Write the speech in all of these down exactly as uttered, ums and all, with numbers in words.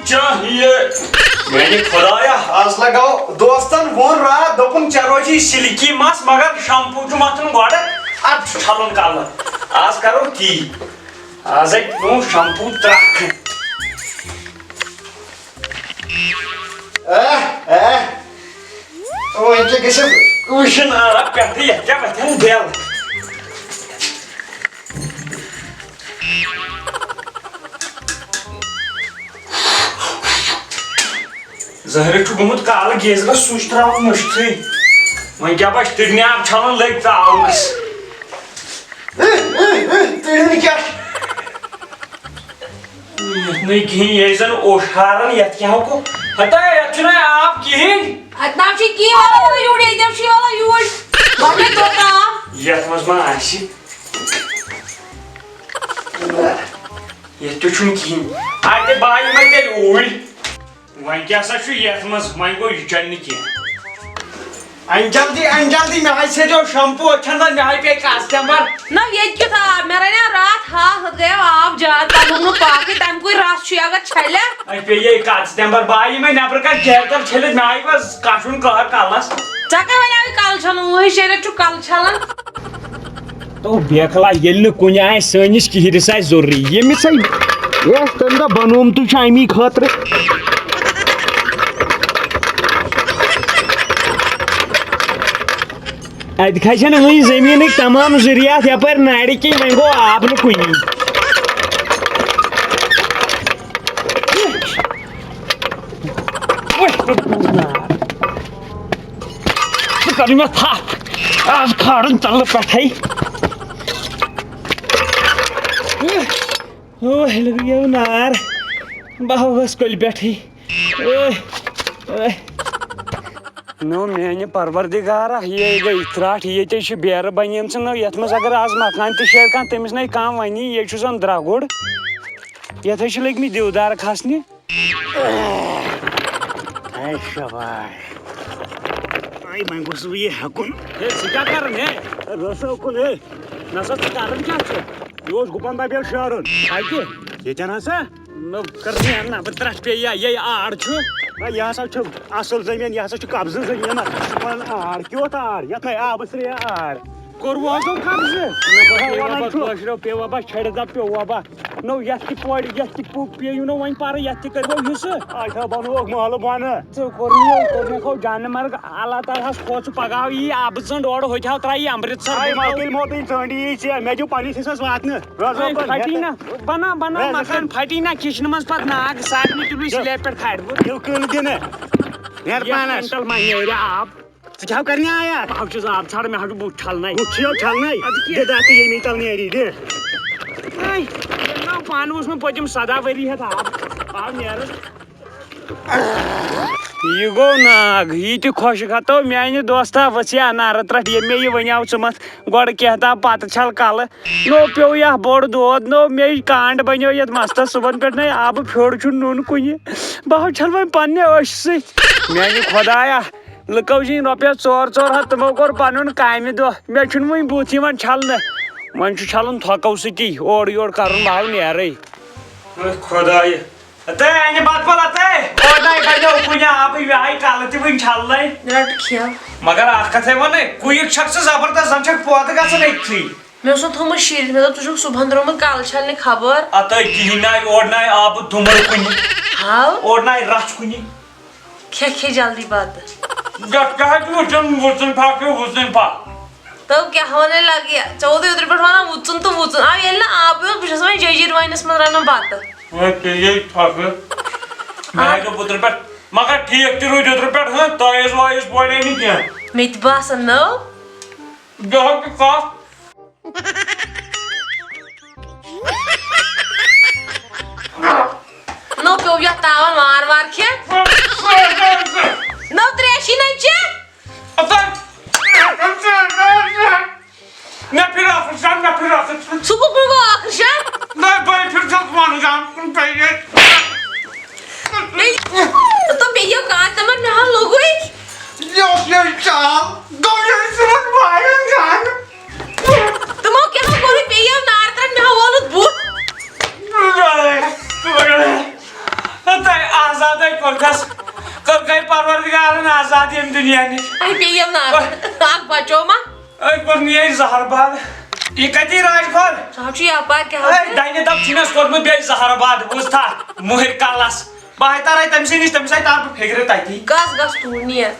چاہیے۔ میانہِ خدایا، از لگاو دوستن ووٚن راتھ، دوٚپُن، "ژےٚ روزی سلکی مس، مگر شمپو چھُ متھُن گۄڈٕ، ادٕ چھُ چھلُن کلہٕ۔" از کرو تی۔ از ہے پیوٚو شمپو ترکھ۔ اہ، اہ۔ وۄنۍ کیٛاہ گژھِ؟ وٕچھِن آ پٮ۪ٹھٕ یتھ کیٛاہ وتھٮ۪ن بٮ۪ل۔ زہرِ چھُ گوٚمُت کالہٕ گیزرس سُچ ترٛاوُن مٔشتھٕے۔ وۄنۍ کیٛاہ بچہِ تٕرنہِ آب چھلُن لٔگۍ ترٛاونس۔ تٕرنہِ کیٛاہ چھِ؟ یتھ نہٕ کِہیٖنۍ، یہِ ٲسۍ زن اوٚش ہاران، یتھ کیٛاہ ہیوٚکُکھ؟ ہتا، یتھ چھُنہٕ آب کِہیٖنۍ۔ اتھ نہ چھُ کِہیٖنۍ، واللہ یوٗرۍ، ییٚتٮ۪ن چھُ یہِ، واللہ یوٗرۍ۔ گۄڈٕ توٚت آب۔ یتھ منٛز ما آسہِ؟ یتھ تہِ چھُنہٕ کِہیٖنۍ۔ اتہِ بایہِ ما تیٚلہِ اوٗرۍ؟ وۄنۍ کیٛاہ سا چھُ یتھ منٛز؟ وۄنۍ گوٚو یہِ چلہِ نہٕ کینٛہہ۔ انجل دی، انجل دی، مےٚ ہاے ژھیٚٹیو شمپو، أتھٮ۪ن منٛز مےٚ ہاے پیٚیہِ کس تمبر۔ نہ، ییٚتہِ کیُتھ آب؟ مےٚ رنیو راتھ ہاکھ، تتھ گٔیو آب زیادٕ، تتھ لوٚگ نہٕ پاکٕے، تمہِ کُے رس چھُ، اگر چھلہِ۔ اَسہِ پیٚیہِ یہِ کژ تمبر، بہٕ آیہِ یِمے نٮ۪برٕ کَنہِ کیرتل چھٔلِتھ، مےٚ آیہِ بس کشُن قہر کلس۔ ژےٚ کَمہِ وَنیٛاوُے کلہٕ چھلُن؟ وُہٕے شیٚے رٮ۪تھ چھُ کلہٕ چھلان۔ تو بیکھلا، ییٚلہِ نہٕ کُنہِ آسہِ سٲنِس کِہرِس آسہِ ضروٗری، ییٚمِس ہے یَتھ تَمہِ دۄہ بنومتُے چھُ اَمی خٲطرٕ۔ اَتہِ کھسن وۄنۍ زٔمیٖنٕکۍ تمام ضروٗریات یپٲرۍ نارِ کِنۍ، وۄنۍ گوٚو آب نہٕ کُنی۔ ژٕ کر مےٚ تھپھ، آز کھارن تلہٕ پٮ۪ٹھے۔ اوہ، لگیو نار، بہٕ ہاوس کۄلہِ پٮ۪ٹھٕے۔ اوہ، اوہ۔ نو میانہِ پروردگارا، یے گٔے ترٛٹھ، ییٚتے چھِ بیرٕ بنیمژٕ۔ نو یتھ منٛز اگر آز مکان تہِ شیرِ کانٛہہ، تٔمِس نے کانٛہہ ونی، یے چھُ زن درگُر۔ یتھ ہے چھِ لٔگۍ مٕتۍ دیودار کھسنہِ۔ اے شاباش۔ اے وۄنۍ گوٚژھ بہٕ یہِ ہٮ۪کُن۔ ہے، ژٕ کیٛاہ کران، ہے؟ ہے، رسو کُن، ہے۔ نسا، ژٕ کران کیٛاہ چھُ؟ یہِ اوس گُپن دبیل شیرُن۔ کتہِ؟ ییٚتٮ۪ن ہسا۔ نہ، کٔرنٕے نہ، بہٕ ترٛٹھ پیٚیہِ یا، یے آر چھُ۔ نہ، یہِ ہسا چھُ اصل زٔمیٖن، یہِ ہسا چھُ قبضہٕ زٔمیٖن۔ ژٕ وَن آر کیُتھ آر؟ یَتھ نَے آبَس ترٛیٚیہِ آر۔ کوٚروٕ حظ یِمو قبضہٕ؟ نہ، بہٕ ہا وَنان چھُ۔ کٲشریو پیوٚو وَبا، چھَڑِ دَب پیوٚو وَبا۔ نو، یَتھ تہِ پورِ، یَتھ تہِ پو-، پیٚیِو نہٕ وۄنۍ پَرٕ، یَتھ تہِ کٔرِو حِصہٕ۔ اچھا، بَنووُکھ محلہٕ بۄنہٕ۔ ژٕ کوٚر مےٚ، کوٚر مےٚ کھو جانہٕ مرگ۔ اللہ تعالیٰ ہَس کھوژ ژٕ پگاہ یی آبہٕ ژٔنٛڈ اورٕ ہوٚتہِ ہاو ترٛایی اَمرِتسر۔ آے مۄکٕلۍ موتٕے ژٔنٛڈ یی ژےٚ، مےٚ دیُت پنٛنِس حِصَس واتنہٕ۔ روزو ہے، پھٹی نہ، بناو، بناو ہے، مکان، پھٹی نہ کچنہٕ منٛز پتہٕ ناگ، سارنٕے تُلوٕے ہے۔ سلیب پٮ۪ٹھ کھارِ بہٕ۔ یہِ کٕل دِنہٕ۔ نیر یتھ پانس۔ کۄنٹل ما نیرِ آب؟ ژٕ کیٛاہ کرنہِ آیا؟ بہٕ حظ چھُس آب ژھانڈان، مےٚ حظ چھُ بُتھ چھلنَے۔ بُتھ چھُ یو چھلنَے؟ اَدٕ کیٛاہ؟ دِ دَتہٕ ییٚمی تل نیری، دِ۔ ہے، ییٚلہِ نہ پانہٕ اوس مےٚ پٔتِم سداہ ؤری ہٮ۪تھ آب، آب نیران۔ یہِ گوٚو ناگ، یہِ تہِ خۄشک ہتو میانہِ دوستا، ؤژھ یا نارٕ ترٹھ، ییٚمۍ مےٚ یہِ ؤنیاو ژٕ متھ گۄڈٕ کینٛہہ تام پتہٕ چھل کلہٕ۔ نو پیوٚو یتھ بوٚڑ دود، نو مے کانٛڈ بنیو یتھ مستس، صُبحن پٮ۪ٹھ نے آبہٕ پھیوٚر چھُنہٕ نوٚن کُنہِ۔ بہٕ ہا چھل وۄنۍ پننہِ أچھ سۭتۍ۔ میانہِ خۄدایا، لُکو زیٖنۍ رۄپیس ژور ژور ہتھ، تِمو کوٚر پنُن کامہِ دۄہ، مےٚ چھُنہٕ وُنہِ بُتھ یِوان چھلنہٕ۔ وۄنۍ چھُ چھلُن تھۄکو سۭتی، اورٕ یورٕ کرُن، بہٕ ہا نیرے۔ اے خۄدایہِ۔ اتے، انہِ بتہٕ پھوٚل اتے۔ اوٚڑ ناے بنیو کُنہِ آبٕے، یہِ آیہِ کلہٕ تہِ وٕنہِ چھلنَے۔ رٹ کھیو۔ مگر اکھ کتھے ونے، کُیِک چھکھ ژٕ زبردست، زن چھکھ پودٕ گژھان أکتھٕے۔ مےٚ اوس نہٕ تھوٚمُت شیٖرِتھ، مےٚ دوٚپ، ژٕ چھُکھ صُبحن درٛامُت کلہٕ چھلنہِ خبر۔ اتے کِہیٖنۍ ناے، اوٚڑ ناے آبہٕ دُمُر کُنہِ۔ ہاو۔ اوٚڑ ناے رژھ کُنہِ۔ کھے کھے جلدی بتہٕ۔ یتھ کیٛاہ حظ چھُ وٕچھان، وٕژُن پھکھ، وٕژُن پھکھ۔ تو کیٛاہ ونے لگہِ؟ ژےٚ ووتُے اوترٕ پٮ۪ٹھ ونان وُژُن تہٕ وُژُن۔ آو ییٚلہِ نہٕ آبٕے اوس، بہٕ چھَس وۄنۍ جٔجیٖر وٲنِس منٛز رنان بتہٕ۔ وۄنۍ پیٚیے تھۄکہٕ۔ مےٚ ہا دوٚپ اوترٕ پٮ۪ٹھ، مگر ٹھیٖک تہِ روٗدۍ اوترٕ پٮ۪ٹھ، ہہ، تٲیٖز وٲیٖز پورے نہٕ کینٛہہ۔ مےٚ تہِ باسان، نٔو۔ یہِ حظ چھِ کَتھ۔ نو پیوٚو یتھ تاون وار وار کھیٚتھ۔ نو تریشی نے چے۔ مےٚ پھِر ٲخٕر سان، مےٚ پھِر ٲخٕر سان۔ سُہ کُکُن گوٚو ٲخٕر سان؟ نہ، بہٕ پھِر چھَس وَنان، کُن پیٚیہِ۔ بیٚیہِ، تہٕ بیٚیہِ یہِ کَتھ تِمن مےٚ ہا لوٚگُے۔ یہِ اوس یہِ چال، گوٚو یہِ ٲسۍ یِمن واین جان۔ تِمو کیٛاہ کوٚرُے، بیٚیہِ یِم نار ترٛٹھ مےٚ ہا وولُت بُتھ۔ ہے، تۄہہِ آزادے کوٚرکھس، کٔر گٔے پروردگارن آزاد ییٚمہِ دُنیا نِش۔ اَسہِ پیٚیہِ یِم نار۔ اَکھ بچو ما؟ أمۍ کوٚر نہٕ یہِ زہر باد۔ یہِ کَتہِ راج کھۄر؟ سُہ حظ چھُ یپارِ کیٛاہ حظ اے، چھُ؟ دَنہِ دَب چھُنَس کوٚرمُت بیٚیہِ زہر باد، بوٗزتھا؟ مُہِرۍ کَلَس۔ بہٕ ہَے تَرَے تٔمۍ سٕے نِش، تٔمِس ہَے تَرٕ بہٕ فِکرِ تَتی۔ گژھ، گژھ توٗرۍ نیر۔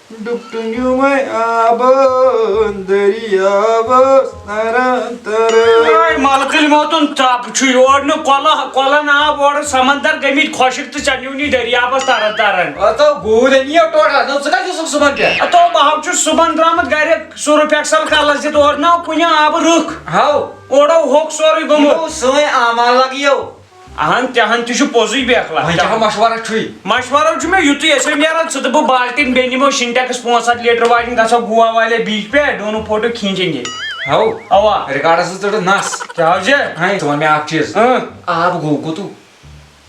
ڈُپٹہٕ نیوٗمَے آبہٕ دٔریاوَس تَران تَران۔ اے، ملکٕلۍ موتُن تَپھ چھُ یور نہٕ کۄلہٕ، کۄلَن آب اورٕ سمندر گٔمٕتۍ خۄشٕک تہٕ ژےٚ نیوٗنٕے دٔریاوَس تَران تَران۔ ہتو گوٗرۍ أنۍ یہِ ٹوٹھ، نہ ژٕ کتہِ اوسُکھ صُبحن پٮ۪ٹھ؟ ہتو بہٕ ہاو چھُس صُبحن درٛامُت گرِ، سرف ایکسل کلس دِتھ، اورٕ نہ کُنہِ آبہٕ رٕکھ۔ ہاو۔ اورو ہوٚکھ سورُے گوٚمُت۔ یِمو سٲنۍ اعمال لگیو۔ اہن تہِ ہن تہِ چھُ پوٚزُے بیکھلا۔ وۄنۍ کیٛاہ مشورہ چھُے؟ مشورٕ چھُ مےٚ یُتُے، أسۍ ہے نیران، ژٕ تہٕ بہٕ بالٹیٖن بیٚیہِ نِمو سِنٹیکس پانٛژھ ہتھ لیٹر واجٮ۪ن، گژھو گوا والے بیٖچ پٮ۪ٹھ، ڈونو فوٹو کھینچیں گے۔ ہاو۔ اوا۔ ریکارڈس ژٕ ژٔٹٕتھ نس۔ کیٛاہ حظ چھِ؟ ہاے، ژٕ وَن مےٚ اکھ چیٖز۔ اۭں۔ آب گوٚو کوٚتُو؟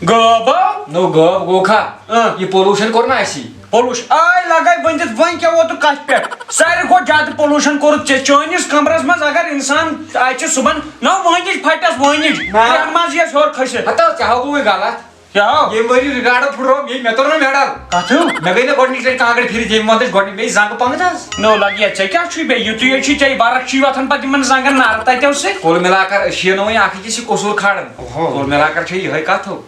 غٲب۔ نو غٲب گوٚو کھا؟ اۭں۔ یہِ پولوشن کوٚر نہ اَسی؟ پولوشن آے لگے ؤنِتھ، وۄنۍ کیٛاہ ووتُکھ کتھ پٮ۪ٹھ؟ ساروی کھۄتہٕ زیادٕ پولوشن کوٚرُکھ ژےٚ۔ چٲنِس کمرس منٛز اگر انسان اَتہِ چھُ صُبحن، نہ وٲنِج پھٹس وٲنِج، نہ۔ پٮ۪ٹھ منٛز یِیَس ہیوٚر کھٔسِتھ۔ ہتو، ژےٚ ہاو گوٚوُے غلط۔ کیٛاہ ہاو؟ ییٚمہِ ؤری رِکارڈ پھُٹرو، ییٚمہِ مےٚ توٚر نہٕ میڈل۔ کتھ ہیوٚو؟ مےٚ گٔے نہٕ گۄڈٕنِچ لٹہِ کانٛگٕر پھِرِتھ، ییٚمہِ وقتٕچ گۄڈٕنِچ مےٚ زنٛگہٕ پنٛگہٕ تھَس۔ نو لگہِ یا، ژےٚ کیٛاہ چھُے بیٚیہِ؟ یُتُے یوت چھُے ژےٚ برکھ چھُے وۄتھان پتہٕ یِمن زنٛگن نارٕ تتٮ۪و سۭتۍ۔ کُل مِلا کر، أسۍ چھِ نہٕ وۄنۍ اکھ أکِس یہِ قصوٗر کھالان۔ اوہو۔ کُل مِلا کر چھےٚ یِہوٚے کتھ ہو،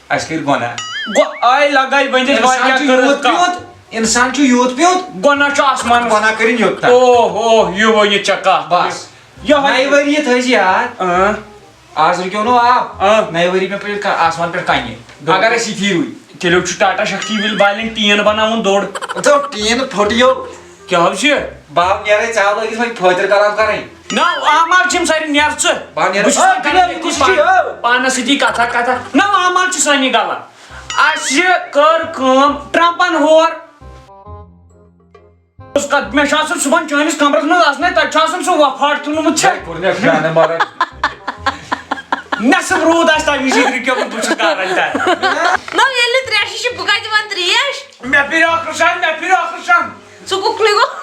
اَسہِ کٔرۍ گۄناہ۔ گۄ-، آے لگے ؤنِتھ انسان واریاہ چھُ کٔرٕتھ یوٗت کتھ۔ پیوٗنت، انسان چھُ یوٗت پیوٗنت۔ گۄناہ چھُ آسمان۔ گۄناہ کٔرِنۍ یوٚت تام۔ اوہ، اوہ، یہِ ؤنِتھ ژےٚ کتھ۔ بس۔ یِہوٚے۔ نَیہِ ؤرِیہِ تھٲیزِ یاد۔ اۭں۔ آز رُکیو نہٕ آب۔ آ۔ نَیہِ ؤری مےٚ پٮ۪ٹھ کا-، آسمان پٮ۪ٹھ کَنہِ۔ بِلکُل۔ اگر أسۍ یِتھی روٗدۍ۔ تیٚلہِ چھُ ٹاٹا شکتی وِل والٮ۪ن ٹیٖن بناوُن دوٚر۔ تو ٹیٖن پھوٚٹیو۔ کیٛاہ حظ چھِ؟ بہٕ آو نیرے، ژےٚ آو لٲگِتھ وۄنۍ فٲطر کلام کَرٕنۍ۔ نہ، اَمال چھِم سارے، نیر ژٕ۔ بہٕ آو نیرٕ۔ بہٕ چھُس آ، نہٕ کران بِلکُل، یہِ کُس یہِ چھُ، پانہٕ، آ۔ پانَس سۭتی کَتھا کَتھا۔ نہ، اَمال چھُ سانی غلط۔ اَسہِ کٔر کٲم، ٹرٛمپَن ہور۔ اوس کتھ، مےٚ چھُ آسان صُبحن چٲنِس کمرس منٛز اژنَے، تتہِ چھُ آسان سُہ وۄپھاٹ تُلمُت ژےٚ۔ ہے، کوٚر مےٚ پھیٛانہٕ مگر۔ نٮ۪صٕف روٗد آسہِ تَمہِ وِزِ رُکیومُت، بہٕ چھُس گارنٹر۔ نہ، ییٚلہِ نہٕ ترٛیشہِ چھِ، بہٕ کتہِ وَنہٕ ترٛیش؟ مےٚ پھِرِ ٲخرس، مےٚ پھِرِ ٲخرس۔ ژٕ کُکلٕے گوٚو۔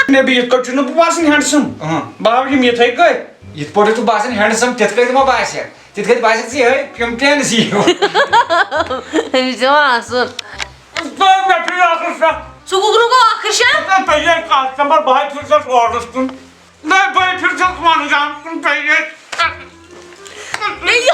مےٚ بہٕ یِتھ کٔنۍ چھُس نہٕ بہٕ باسان handsome۔ اہن۔ بہٕ ہاوٕ یِم یِتھَے کٔنۍ۔ یِتھ پٲٹھۍ چھُکھ باسان handsome، تِتھ کٔنۍ ما باسہِ؟ تِتھ کٔنۍ باسہِ ژٕ یِہوٚے chimpanzee ہیوٗ۔ أمِس چھُ آسُن۔ ژٕ مےٚ پھِرِ ٲخرس۔ ژٕ کُکرُک گوٚو ٲخٕر شا؟ نہ، تۄہہِ یہِ کتھ نمبر، بہٕ ہاے پھِرٕ ژےٚ روڈس کُن۔ نہ، بہٕ ہاے پھِرٕ ژےٚ وَنہٕ جان کُن، تۄہہِ یہِ۔ بیٚیہِ۔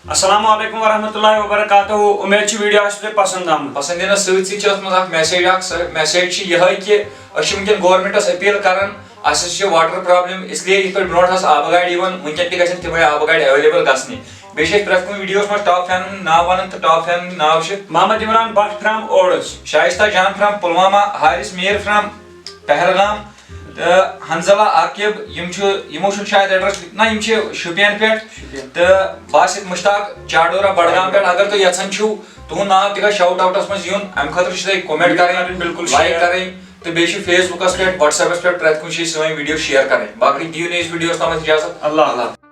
السلام علیکم ورحمۃ اللہ وبرکاتہ۔ امید چھِ video آسہِ تۄہہِ پسند آمُت۔ پسندیدہ سۭتۍ سۭتۍ چھِ اتھ منٛز اکھ message اکھ۔ سۄ message چھِ یِہوٚے کہِ أسۍ چھِ وٕنکیٚن governmentس appeal کران، اسہِ ہسا چھِ water problem، اس لیے یِتھ پٲٹھۍ برونٛٹھ آسہٕ آبہٕ گاڑِ یِوان، وٕنکیٚن تہِ گژھن تِمے آبہٕ گاڑِ available گژھنہِ۔ بیٚیہِ چھِ أسۍ پرٛٮ۪تھ کُنہِ videoس منٛز top fanن ہُنٛد ناو ونان تہٕ top fanن ہُنٛد ناو چھِ محمد عمران بٹ from اوڈس، شائستہ جان from پلوامہ، حارث میر from پہلگام، تہٕ حنزلہ عاقب، یِم چھِ، یِمو چھُنہٕ شاید address، نہ، یِم چھِ شُپین پٮ۪ٹھ، شُپین۔ تہٕ باسط مشتاق چاڈورہ بڈگام پٮ۪ٹھ۔ اگر تُہۍ یژھان چھِو تُہُنٛد ناو تہِ گژھِ shout outس منٛز یُن، اَمہِ خٲطرٕ چھِ تۄہہِ comment comment کرٕنۍ، کرٕنۍ، بالکل like share۔ کرٕنۍ، تہٕ بیٚیہِ چھِ Facebookس پٮ۪ٹھ، WhatsAppس پٮ۪ٹھ پرٛٮ۪تھ کُنہِ جایہِ سٲنۍ video share کرٕنۍ۔ باقٕے دِیِو نٔیِس videoس تامَتھ اجازت۔ اللہ۔ اللہ۔